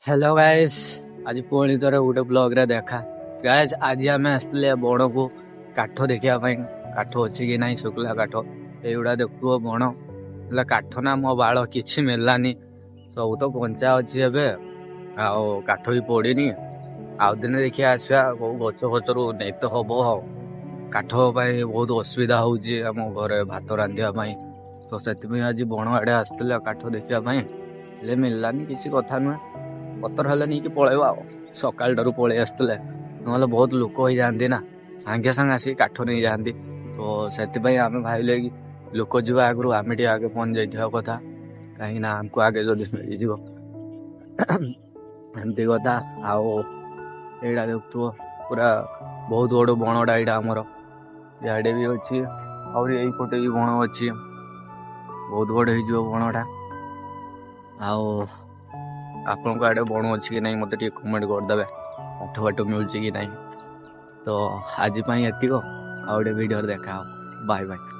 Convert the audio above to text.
Hello guys, ଆଜି ପୁଣି ଥରେ ଗୋଟେ ବ୍ଲଗ୍ରେ ଦେଖା। ଗାଇସ୍, ଆଜି ଆମେ ଆସିଥିଲେ ବଣକୁ କାଠ ଦେଖିବା ପାଇଁ, କାଠ ଅଛି କି ନାହିଁ, ଶୁଖିଲା କାଠ। ଏଇଗୁଡ଼ା ଦେଖୁଥିବ ବଣ, ହେଲେ କାଠ ନା ମୋ ବାଳ କିଛି ମିଳିଲାନି। ସବୁ ତ କଞ୍ଚା ଅଛି ଏବେ, ଆଉ କାଠ ବି ପଡ଼ିନି। ଆଉ ଦିନେ ଦେଖିବା ଆସିବା, କୋଉ ଗଛ ଫଛରୁ ନେଇ ତ ହବ। ଆଉ କାଠ ପାଇଁ ବହୁତ ଅସୁବିଧା ହେଉଛି ଆମ ଘରେ ଭାତ ରାନ୍ଧିବା ପାଇଁ, ତ ସେଥିପାଇଁ ଆଜି ବଣ ଆଡ଼େ ଆସିଥିଲେ କାଠ ଦେଖିବା ପାଇଁ, ହେଲେ ମିଳିଲାନି। କିଛି କଥା ନୁହେଁ, ପତ୍ର ହେଲେ ନେଇକି ପଳେଇବା। ଆଉ ସକାଳଟାରୁ ପଳେଇ ଆସିଥିଲେ, ନହେଲେ ବହୁତ ଲୋକ ହେଇଯାଆନ୍ତି ନା, ସାଙ୍ଗେ ସାଙ୍ଗେ ଆସିକି କାଠ ନେଇଯାଆନ୍ତି। ତ ସେଥିପାଇଁ ଆମେ ଭାବିଲେ କି ଲୋକ ଯିବା ଆଗରୁ ଆମେ ଟିକେ ଆଗେ ପହଞ୍ଚି ଯାଇଥିବା କଥା, କାହିଁକି ନା ଆମକୁ ଆଗେ ଯଦି ମିଳିଯିବ, ଏମିତି କଥା। ଆଉ ଏଇଟା ଦେଖୁଥିବ, ପୁରା ବହୁତ ବଡ଼ ବଣଟା ଏଇଟା ଆମର। ଇଆଡ଼େ ବି ଅଛି, ଆହୁରି ଏଇପଟେ ବି ବଣ ଅଛି। ବହୁତ ବଡ଼ ହେଇଯିବ ବଣଟା। ଆଉ ଆପଣଙ୍କ ଆଡ଼େ ବଣ ଅଛି କି ନାହିଁ, ମୋତେ ଟିକେ କମେଣ୍ଟ କରିଦେବେ, କାଠ ବାଟ ମିଳୁଛି କି ନାହିଁ। ତ ଆଜି ପାଇଁ ଏତିକ, ଆଉ ଗୋଟେ ଭିଡ଼ିଓରେ ଦେଖା ହବ। Bye bye.